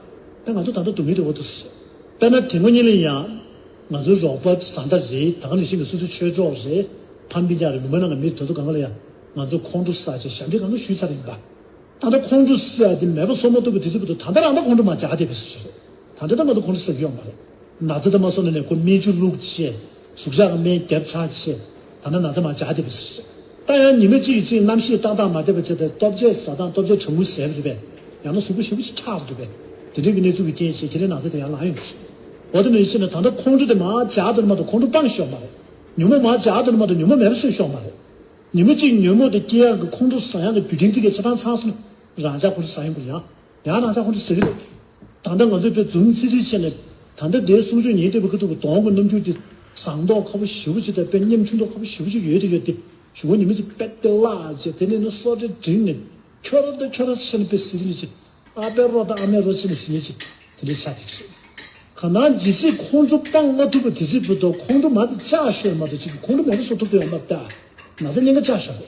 ད་ང་ཚོ་ད་ལྟ་སྡུག་བསྔལ་དེ་འོ་འདུག་ཟེར་བྱས། དཔེར་ན་དེ་སྔོན་ཉིད་ལ་ཡང་། ང་ཚོའི་རོགས་པ་བཟའ་ཟླ་རེད། ད་ག་ནང་བཞིན་གྱི་སོ་སོའི་ཆོས་གྲོགས་རེད། ཕམ་སྤུན་ཀྱག་རེད། ལུང་པ་ནང་གི་མི་དེ་ཚོ་སྒང་ག་ལ་ཡང་ང་ཚོས་ཁོང་ཁྲོ་ཟ་བྱས་ཞབས་འདྲེན་གང་འདྲ་ཞུས་ཚར་ཡིན་པ། ད་ལྟ་ཁོང་ཁྲོ་ཟ་དེ་མེད་པ་བཟོ་མ་ཐུབ་པ་དེ་ཚོའི་བར་དུ་ད་ལྟ་རང་ད་ཁོང་ཁྲོ་མར་འཇགས་བསྡད་པའི་བཟོ་ཞིག་རེད། ད་ལྟ་ད་ང་ཚོ་ཁོང་ཁྲོ་ཟ་གི་ཡོད་མ་རེད། ན་ཚ་དེ་མ་སོང་ནས་ནས་ཁོ་སྨན་ཆུ་བླུགས་བྱས། ཟུག་གྲགས་ཀྱི་སྨན་བརྒྱབ་ཚར་བྱས། ད་ལྟ་ན་ཚ་མར་འཇགས་བསྡད་པའི་བཟོ་ཞིག་རེད། ད་ཡང་ཉི་མ་གཅིག་གིས་གཅིག་རྣམ་ཤེས་ཏག་ཏག་མ་བསྡད་པ་བྱས་ཏེ་ལྟོ་ཆས་ཟ་སྟངས་ལྟོ་ཆས་གྲང་མོ་ཟས་པ་རེད་པས། ཡང་ན་གཟུགས་པོ་ཞེ་པོ་ཅིག་འཁྱག་རེད་པས། དེ་འདྲའི་གི་གནས་ཚུལ་གྱི་རྐྱེན་བྱས་དེ་རིང་ན་ཚ་དེ་ཡང་ལངས་ཡོང་གི་རེད། འོ་དེ་ནང་བཞིན་ནས་ད་ལྟ་ཁོང་ཁྲོ་དེ་མར་འཇགས་འདུག་ན་མ་གཏོགས་ཁོང་ཁྲོ་སྤངས་ཤོག་མ་རེད། ཉོན་མོངས་མར་འཇགས་འདུག་ན་མ་གཏོགས་ཉོན་མོངས་མེད་པ་བཟོས་ཤོག་མ་རེད། ཉི་མ་གཅིག་ཉོན་མོངས་དེ་སྐྱེ་ཡག་གི་ཁོང་ཁྲོ་ཟ་ཡག་གི་རྒྱུ་རྐྱེན་དེ་གས་ཆ་ཚང་ཚང་སོང་ན་རང་འཇགས་ཁོང་ཁྲོ་ཟ་ཡོང་གི་རེད། ཡང་ཡང་རང་འཇགས་ཁོང་ཁྲོ་ཟ་གི་རེད། ད་ལྟ་ང་ཚོས་དཔེ་འཛུམ་ཚིག་ཚིག་བྱས་ནས་ད་ལྟ་དེའི་གསུང་ཆོས་ཉན་བསྡད་པའི་ཁ་ཐུག་གི་གདོང་གི་རྣམ་འགྱུར་དེ་བཟང་མདོག་ཁ་པོ་ཞེ་པོ་ཅིག་དང་དཔེ་ཉམ་ཆུང་མདོག་ཁ་པོ་ཞེ་པོ་ཅིག་ཡོད་དེ་ཡོད་དེ་གཞུག་གུ་ཉི་མ་གཅིག་དཔེ་དེ་བརླག་བྱས་དེ་ནས་ནི་སོ་ཏྲེ་བསྒྲིགས་ནས་ཁྱོ་ར་དང་ཁྱོ་ར་བྱས་ནས་དཔེ་ཟེར་གི་ནི་ཅིག་ཨ་ཕའི་རོ་དང་ཨ་མའི་རོ་བྱས་ནས་ཟེར་གི་ཅིག་དེ་འདྲའི་ཆགས་བསྡད་ཀྱི་རེད། གང་ལྟར་ཇི་སྲིད་ཁོང་ཁྲོ་སྤང་མ་ཐུབ་པ་དེ་སྲིད་བར་དུ་ཁོང་ཁྲོ་མ་དེ་བཅག་ཤོག་མ་གཏོགས་ཅིག་ཁོང་ཁྲོ་མེད་པ་བཟོ་ཐུབ་ཀྱི་ཡོད་མ་རེད་ད། ན་ཚ་གཉན་ཁ་བཅག་ཤོག་རེད།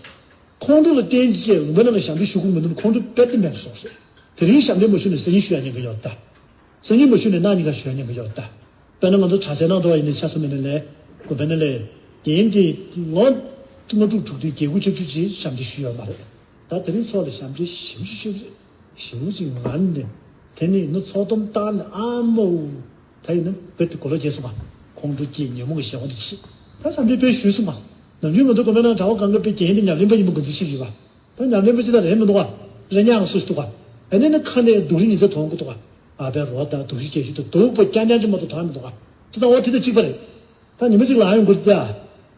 ཁོང་ཁྲོ་ལ་བརྟེན་བྱས་ལུང་པ་ནང་ལ་ཞབས་འདྲེན་ཞུ་དགོས་མི་འདུག་ཁོང་ཁྲོ་རྦད་དེ་མེད་པ་བཟོ་རེད། དེ་རིང་ཞབས་འདྲེན་མ་ཞུས་ནས་སང་ཉིན་ཞུ་ཡ་ཉན་གྱི་ཡོད་ད། སང་ཉིན་མ་ཞུས་ནས་གནངས་ཉིན་ཁ་ཞུ་ཡ་ཉན་གྱི་ཡོད་ད། དཔེར་ན་ང་ཚོ་གྲྭ་ཆས་ནང་དུ་བ་ཡིན་ནའི་ཆ་མཚོན་པ་ཡིན་ནའི་ལས་དགོན་པ་ནང་ལས་རྒན་དེ་ལོ་ལྔ་དྲུག་དྲུག་དུས་བརྒྱད་དགུ་ཆུ་ཚོད་ཅིག་ཞབས་འདྲེན་ཞུས་ཡོད་མ་རེད། ད་དེ་རིང་ཚོགས་ལ་ཞབས་འདྲེན་ཞིབ་ཞིབ་ཞུས་རེད། ཞེ་པོ་ཅིག་ངར་ནས་དེ་ནས་ནི་ཚོགས་སྡོམ་བཏང་ནས་ཨ་མའོ། ད་ཡིན་ན་བེད་དེ་གོ་ལོ་རྒྱས་སོང་བ། ཁོང་ཁྲོ་སྐྱེས་ཉོན་མོངས་ཀྱི་ཞེ་བ་དེ་ཕྱིས། ད་ཞབས་འདྲེན་དཔེ་ཞུས་སོང་བ། ནམ་རྒྱུན་ང་ཚོ་དགོན་པའི་ནང་གྲྭ་པ་གང་ག་དཔེ་རྒན་དེ་ཉམས་ལེན་པ་ཡིན་པ་འགོ་འཛིན་ཞིག་ཡོད་པ། ད་ཉམས་ལེན་པ་ཅི་ལྟར་རེད་མི་འདུག་བ། རེ་ཉག་སུ་ཞིག་འདུག་བ། ཨ་ནི་ནི་ཁ་ནས་སྡུག་རུས་ཉིན་མཚན་མཐོང་གི་འདུག་བ། ཨ་ཕའི་རོ་དང་སྡུག་རུས་སྐྱེ་ཤུལ་དུ་སྡུག་པོ་རྐྱང་རྐྱང་ཅིག་མ་གཏོགས་མཐོང་མི་འདུག་བ། ཅི་ལྟར་འོ་དེ་དང་གཅིག་པ་རེད། ད་ཉི་མ་གཅིག་ལ་ཡོང་དགོས་ད།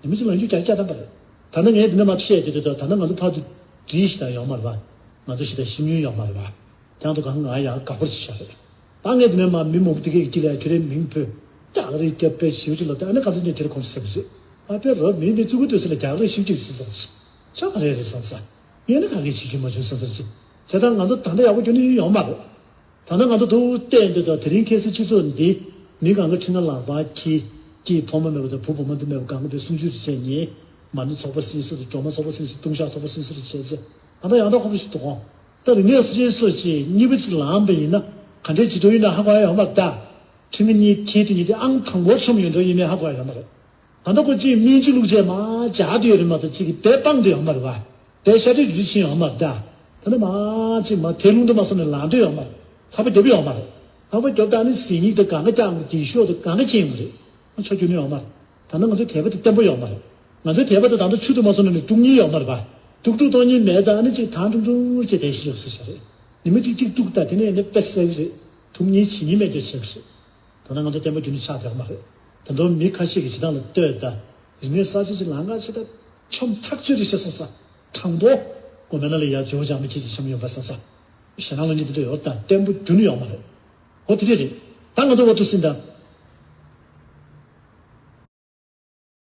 ཉི་མ་གཅིག་ལ་ཡོང་རྒྱུ་བརྒྱ་ཆ་བརྒྱ་ཐམ་པ་རེད། ད་ནི་ངས་འདི་ནས་མར་བཤད་དེ་དུས་ད་ད་ནི་ང་ཚོ་ཕར་ཚུར་འདྲིས་ཤིག་ད་ཡོང་མ་རེད་པ། ང་ཚོ་ཞིག་ད་ཤི་མྱོང་ཡོང་མ་རེད་པ། དེང་དུ་གང་ང་ཡང་དགའ་པོར་ཞིག་ཤོར་རེད། ད་ངས་འདི་ནས་མར་མི་མང་པོ་དེ་གས་ཀྱི་དཀྱིལ་ལ་ཁྱོད་རའི་མིང་བོས་རྒྱག་རེས་རྒྱབ་པས་ཞིབ་ཅིག་ལ་ད་ནི་ག་ཚོད་ཉིན་དེར་ཁོང་ཟེར་བ་ཞིག་ཨ་ཕའི་རོ་མིང་དེ་བཙུགས་དུས་ཟེར་ལ་རྒྱག་རེས་ཞིབ་ཅིག་ཟེར་ས་ཞིག་ཆོག་ག་རེ་རེད་བསམ་ས། ངས་ནི་ག་གེ་བྱེད་རྒྱུ་མ་བྱུང་བསམ་ས་ཅིག་བྱས་ཙང་ང་ཚོ་ད་ལྟ་ཡག་པོ་རྒྱུ་ནི་ཡོང་མ་རེད། ད་ནི་ང་ཚོ་དུ་བལྟས་འདི་དང་དེ་རིང་ཁ་སང་སྤྱི་ཚོགས་འདི་མི་གང་ག་ཁྲི་ང་ལག་པ་ཁྱི་སྐྱིད་ཕོ་མོ་མེད་པ་དང་བུ་བུ་མོ་འདི་མེད་པ་གང་ག་པའི་གསུང་ཆོས་རེ་བྱས་ཉེ་མ་ནི་ཚོགས་པ་སྲིད་སུ་དང་གྲོགས་མ་ཚོགས་པ་སྲིད་སུ་ལྟུང་བཤགས་ཚོགས་པ་སྲིད་སུ་རེ་བྱས་རྗེས་ད་ལྟ་ཡང་དག་ཁོ་པ་ཞིག་འདུག་གོ་ད་རིག་གནས་སྲིད་ཆེན་སོགས་ཀྱིས་གཉིས་པ་གཅིག་ལངས་པ་ཡིན་ན་ག་འདྲའི་བྱེད་འགྲོ་ཡིན་ན་ཧ་གོ་ཡ་ཡོད་མ་རེད་ད། ཁྲི་ང་གཉིས་ཁྱེད་དེ་ཉིད་དེ་ཨང་དང་པོ་ཆོམ་ཡོང་འགྲོ་ཡིན་མིན་ཧ་གོ་ཡ་ཡོད་མ་རེད། ད་ལྟ་ཁོ་གཅིག་སྨན་ཆུ་བླུགས་རྗེས་མ་འཇགས་དུ་ཡོད་རེད་མ་གཏོགས་གཅིག་གིས་དེ་སྤངས་དུ་ཡོད་མ་རེད་བ། དེ་ཤ་དྲི་རུ་ཕྱིན་ཡོད་མ་རེད་ད། ད་ནི་མ་གཅིག་མ་དེ་རླུང་དུ་མ་སོང་ནས་ལངས་འདོད་ཡོད་མ་རེད། ལྷག་པ་རྒྱབ་ཡོད་མ་རེད། ལྷག་པ་རྒྱབ་ད་ནི་ཟས་ཉིད་དེ་གང་ག་རྒྱག་དགོས་ཀྱི་ཤོག་དེ་གང་ག་ཁྱེར་ཡོང་གི་རེད། ང་ཆོ་རྒྱུ་ནི་ཡོད་མ་རེད། ད་ནི་ང་ཚོའི་དད་པ་དེ་བརྟན་པོ་ཡོད་མ་རེད། ང་ཚོའི་དད་པ་དེ་ད་ལྟ་ཆུ་དུ་མ་སོང་ནས་ནི་དཀྲུག་ཉེན་ཡོད་མ་རེད་པ། དཀྲུག་དཀྲུག་གཏོང་ཉེན་མེད་ཙང་ནི་གཅིག་ཐང་དཀྲུག་དཀྲུག་བྱས་བསྡད་ཤི་ཡོད་ཟེར་བྱ་རེད། ཉི་མ་གཅིག་གཅིག་དཀྲུག་ད་དེ་ནས་ནི་དཔེ་གསལ་གི་རེད། ཐུག་ཉེན་བྱེད་ཉེན་མེད་འདོད་བྱེད་གི་རེད། ད་ནི་ང་ཚོ་བསྟན་པ་རྒྱུན་ནས་ཆགས་བསྡད་ཡོད་མ་རེད། ད་དུང་མི་ཁ་ཤས་ཀྱིས་བྱེད་སྟངས་ལ་ལྟོས་ད། རིག་གནས་གསར་བརྗེ་ཅིག་ལང་ག་ཆེ་ད། ཆོམ་ཐག་ཆོད་རེད་ཤག་བསམ་ས། དང་པོ། དགོན་པ་ནང་ལ་ཡར་ཇོ་བོ་འཇག་མ་ཁྱེད་ཀྱིས་འཆམ་ཡོད་པ་བསམ་ས། ཞེད་སྣང་ལ་ཉིད་དུ་འདྲ་ཡོད་ད་བརྟན་པོ་རྒྱུན་ཡོད་མ་རེད། འོ་དེ་འདྲས་རེད། ད་ང་ཚོ་བ་དུ་ཟིན་ད།